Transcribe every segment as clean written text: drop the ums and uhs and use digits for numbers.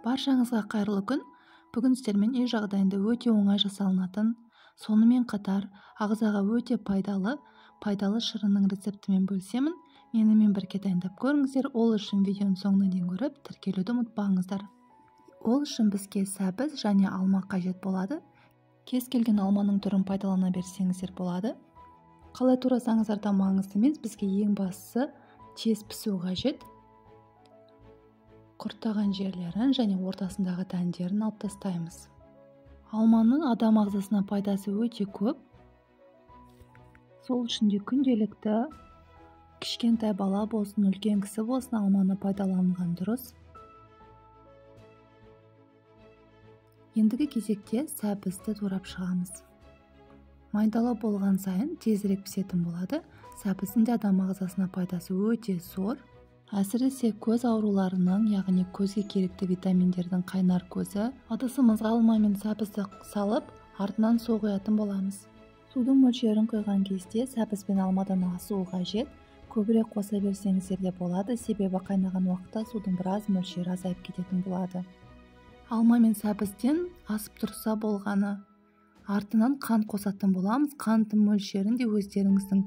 Баршаңызға қайырлы күн. Бүгін сіздермен үй жағдайында өте оңай жасалынатын, сонымен қатар ағзаға өте пайдалы шырынның рецептімен бөлісемін. Менімен бірге дайындап көріңіздер. Ол үшін видеоның соңына дейін көріп, тіркелуді ұмытпаңыздар. Ол үшін бізге сәбіз және алма қажет болады. Кез келген алманың түрін пайдалана берсеңіздер болады. Қалай турасаңыздар да маңызды емес, бізге ең бастысы тез пісу қажет. Құрттаған жерлерін және ортасындағы дәндерін алып тастаймыз. Алманың адам ағзасына пайдасы өте көп. Сол үшін де күнделікті кішкентай бала болсын, үлкен кісі болсын алманы пайдаланған дұрыс. Ендігі кезекте сәбізді турап шығамыз. Майдалау болған сайын тезірек пісетін болады. Сәбіздің де адам ағзасына пайдасы өте зор. Әсіресе көз ауруларының, яғни көзге керекті витаминдердің қайнар көзі. Ыдысымызға алма мен сәбізді салып, артынан су құятын боламыз. Судың мөлшерін құйған кезде сәбіз бен алмадан асуы қажет. Көбірек қоса берсеңіздер де болады, себебі қайнаған уақытта судың біраз мөлшері азайып кететін болады. Алма мен сәбізден асып тұрса болғаны. Артынан қант қосатын боламыз. Қанттың мөлшерін де өздеріңіздің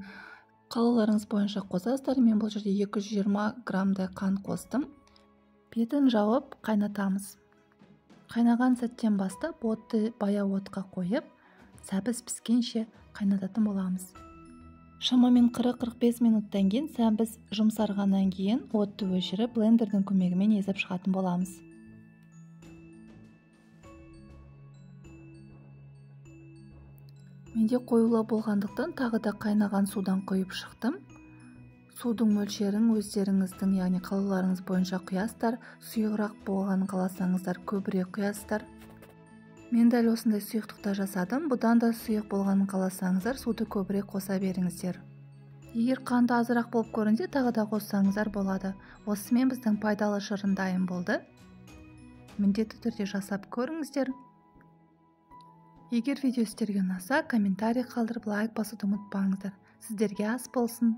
қалауларыңыз бойынша қосасыздар. Мен бұл жерде 220 граммдай қант қостым. Бетін жауып қайнатамыз. Қайнаған сәттен бастап отты баяу отқа қойып, сәбіз піскенше қайнататын боламыз. Шамамен 40-45 минуттан кейін сәбіз жұмсарғаннан кейін отты өшіріп, блендердің көмегімен езіп шығатын боламыз. Менде қоюлау болғандықтан тағы да қайнаған судан құйып шықтым. Судың мөлшерін өздеріңіздің, яғни қалауларыңыз бойынша құясыздар. Сұйығырақ болғанын қаласаңыздар көбірек құясыздар. Мен дәл осындай сұйықтықта жасадым. Бұдан да сұйық болғанын қаласаңыздар суды көбірек қоса беріңіздер. Егер қанты азырақ болып көрінсе, тағы да қоссаңыздар болады. Осымен біздің пайдалы шырын дайын болды. Міндетті түрде жасап көріңіздер. Егер видео сіздерге ұнаса, комментарий қалдырып, лайк басуды ұмытпаңыздар. Сіздерге ас болсын.